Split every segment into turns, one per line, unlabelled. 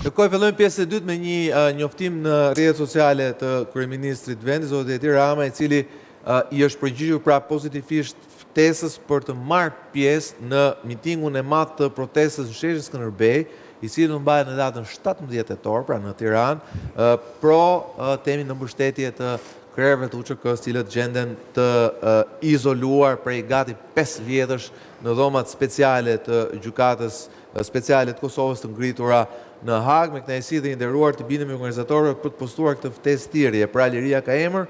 Ndërkohë fillojmë pjesën e dytë me një njoftim në rrjetet sociale të kryeministrit të vendit, zotit Edi Rama, i cili i është përgjigjur pra pozitivisht ftesës për të marrë pjesë në mitingun e madh të protestës në sheshin Skënderbej, i cili do të mbahet në datën 17 tetor, pra në Tiranë, pro themi në mbështetje të krerëve të UÇK-së, të cilët gjenden të izoluar prej gati 5 vjetësh në dhomat speciale të gjykatës Speciale të Kosovës të ngritura në Hagë, me kënaqësi dhe i nderuar t'i bindemi organizatorëve për të postuar këtë ftesë thirrje. Pra liria ka emër,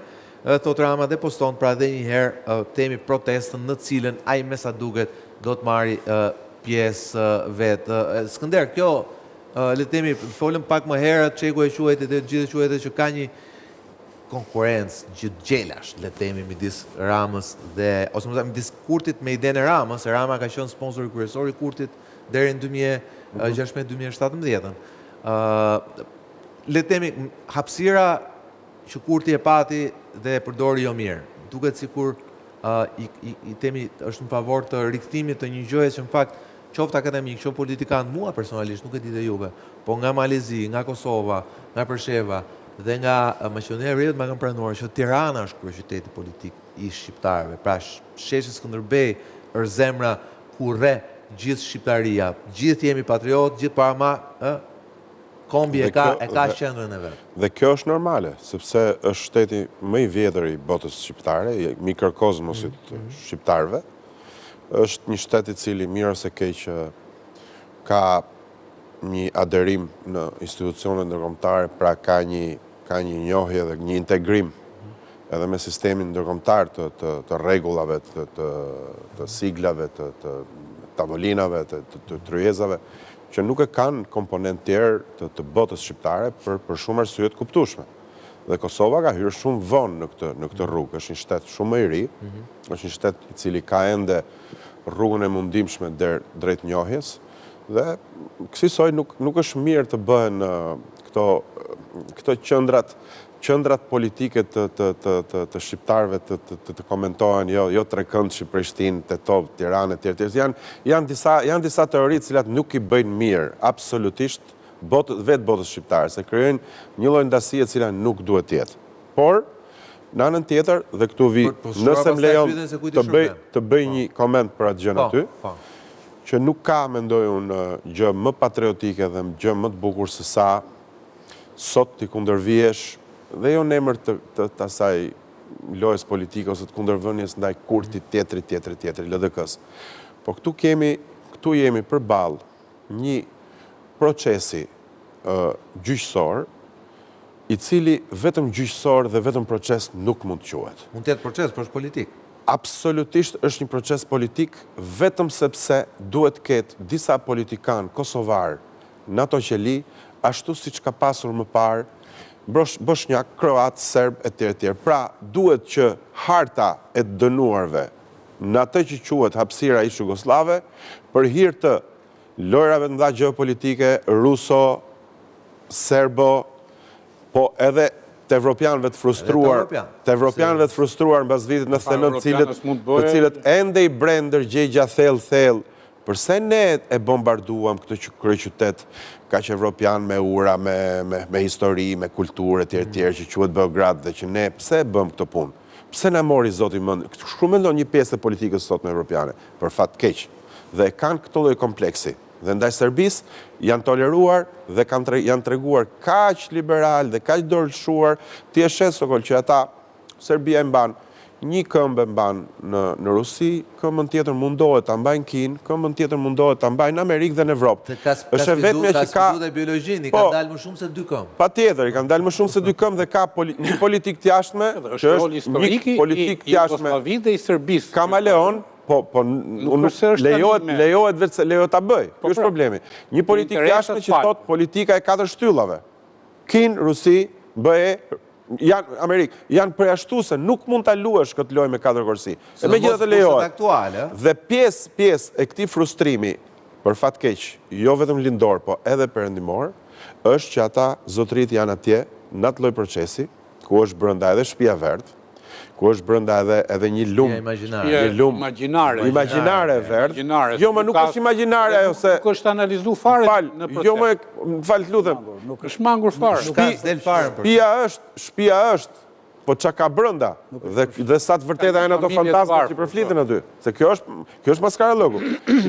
thotë Rama dhe poston pra dhe një herë themi protestën në të cilën ai me sa duket do të marri pjesë vetë. Skënder, kjo le të themi folëm pak më herët, Çeku e quajti dhe të gjithë e quajtën që ka një konkurrencë gjithë le të themi midis Ramës dhe ose më midis Kurtit me idenë e Ramës, se Rama ka qenë sponsori kryesor i Kurtit deri në 2016-2017. Ë le të themi hapësira që Kurti e pati dhe e përdori jo mirë. Duket sikur uh, i, i, i themi është në favor të rikthimit të një gjëje që në fakt qoftë akademik, qoftë politikan, mua personalisht, nuk e di dhe juve, po nga Mali i Zi, nga Kosova, nga Presheva dhe nga Maqedonia e Veriut ma kanë pranuar që Tirana është kryeqyteti politik i shqiptarëve. Pra sheshi Skënderbej është zemra ku rreh gjithë shqiptaria. Gjithë jemi patriotë, gjithë para ma, ë, kombi e ka e ka qendrën e
vet. Dhe kjo është normale, sepse është shteti më i vjetër i botës shqiptare, i mikrokozmosit të mm -hmm. shqiptarëve. Është një shtet i cili mirë ose keq ka një aderim në institucionet ndërkombëtare, pra ka një ka një njohje dhe një integrim edhe me sistemin ndërkombëtar të të të rregullave, të të të siglave, të të tavolinave, të të, të tryezave, që nuk e kanë komponentë tjerë të të botës shqiptare për për shumë arsye të kuptueshme. Dhe Kosova ka hyrë shumë vonë në këtë në këtë rrugë, është një shtet shumë më i ri, mm -hmm. është një shtet i cili ka ende rrugën e mundimshme der drejt njohjes dhe kësisoj nuk nuk është mirë të bëhen këto këto qendrat qendrat politike të të të të të shqiptarëve të të të, të komentohen jo jo trekëndëshi Prishtinë, Tetovë, Tiranë etj etj. Janë janë disa janë disa teori të cilat nuk i bëjnë mirë absolutisht botë vetë botës shqiptare, se krijojnë një lloj ndasie e cila nuk duhet të jetë. Por në anën tjetër dhe këtu vi, po, nëse më lejon të bëj të bëj po. një koment për atë gjënë po, aty, po. që nuk ka mendoj unë gjë më patriotike dhe gjë më të bukur se sa sot t'i kundërvihesh dhe jo në emër të, të, të asaj lojës politike ose të kundërvënies ndaj Kurtit, tjetrit, tjetrit, tjetrit, LDK-së. Po këtu kemi, këtu jemi përballë një procesi gjyqësor, i cili vetëm gjyqësor dhe vetëm proces nuk mund të
quhet. Mund të jetë proces, por është
politik. Absolutisht është një proces politik vetëm sepse duhet të ketë disa politikanë kosovarë në ato qeli, ashtu siç ka pasur më parë boshnjakë, kroatë, serbë etj etj. Pra, duhet që harta e të dënuarve në atë që quhet hapësira ish-jugosllave, për hir të lojërave të mëdha gjeopolitike ruso, serbo, po edhe të evropianëve të frustruar, të evropianëve të frustruar mbas vitit 99, të cilët, të cilët ende i bren ndërgjegja thellë thellë, përse ne e bombarduam këtë kryeqytet kaq evropian me ura, me, me, me histori, me kulturë etj etj që quhet Beograd dhe që ne pse e bëmë këtë punë? Pse na mori Zoti mend? Kështu mendon një pjesë e politikës sotme evropiane, për fat keq. Dhe e kanë këtë lloj kompleksi. Dhe ndaj Serbisë janë toleruar dhe kanë janë treguar kaq liberal dhe kaq dorëlëshuar, ti e sheh Sokol që ata Serbia e mban një këmbë e mban në në Rusi, këmbën tjetër mundohet ta mbajë në Kinë, këmbën tjetër mundohet ta mbajë në Amerikë dhe në
Evropë. Ka Është e vetmja që ka sfidu dhe biologjinë, i po, kanë dalë më shumë se dy
këmbë. Patjetër, i kanë dalë më shumë se dy këmbë dhe ka poli, një politikë të jashtme, që është një politikë
të jashtme. Jugosllavisë dhe i Serbisë.
Kamaleon, po po nuk lejohet lejohet vetë se lejohet ta bëj. Po, Ky është pra. problemi. Një politikë të jashtme që thotë politika e katër shtyllave. Kinë, Rusi, BE, janë Amerikë, janë përjashtuese, nuk mund ta luash këtë lojë me katër korsi. E megjithatë lejohet. Dhe pjesë pjesë e këtij frustrimi, për fat keq, jo vetëm lindor, po edhe perëndimor, është që ata zotërit janë atje në atë lloj procesi, ku është brenda edhe Shtëpia e Verdhë. ku është brenda edhe edhe një lum,
imagjinare.
Një lum
imagjinare,
imagjinare e verdhë.
Imagjinare.
Jo, më nuk është imagjinare ajo se
nuk është analizu fare
fal,
në proces.
Jo, më më fal, të lutem.
Nuk është shmangur fare.
Nuk ka del fare për.
Shtëpia është, shtëpia është, po ça ka brenda dhe dhe sa të vërteta janë ato fantazma që përfliten aty. Se kjo është kjo është maskarallëku.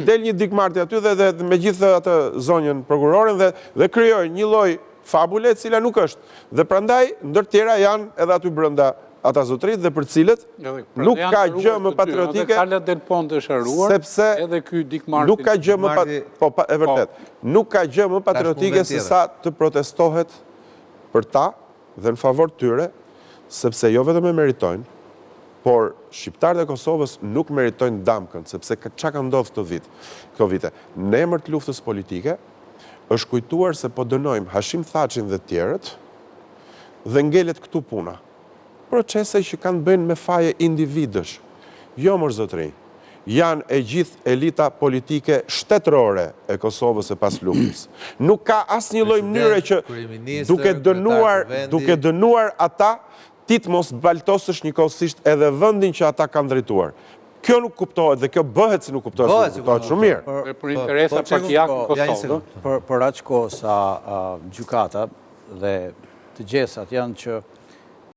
Del një Dick Marty aty dhe dhe me gjithë atë zonjën prokuroren dhe dhe krijojnë një lloj fabule e cila nuk është. Dhe prandaj ndër tjera janë edhe aty brenda ata zotërinjtë dhe për cilët nuk ka gjë më patriotike.
Edhe Carla Del Ponte është harruar,
sepse
edhe ky Dick Marty.
Nuk ka gjë më po, po e vërtet. Po. Nuk ka gjë më patriotike se sa të protestohet për ta dhe në favor të tyre, sepse jo vetëm e meritojnë, por shqiptarët e Kosovës nuk meritojnë damkën, sepse ça ka ndodhur këto vit, këto vite. Në emër të luftës politike, është kujtuar se po dënojmë Hashim Thaçin dhe të tjerët dhe ngelet këtu puna. Procese që kanë të bëjnë me faje individësh. Jo mor zotërinj. Janë e gjithë elita politike shtetërore e Kosovës e pas luftës. Nuk ka asnjë lloj mënyre që duke dënuar, duke dënuar ata ti të mos baltosësh njëkohësisht edhe vendin që ata kanë drejtuar. Kjo nuk kuptohet dhe kjo bëhet si nuk kuptohet,
se
kuptohet shumë
mirë. Për, për interesa po, partiake në Kosovë.
Për, për aq kohë sa gjykata dhe të gjesat janë që.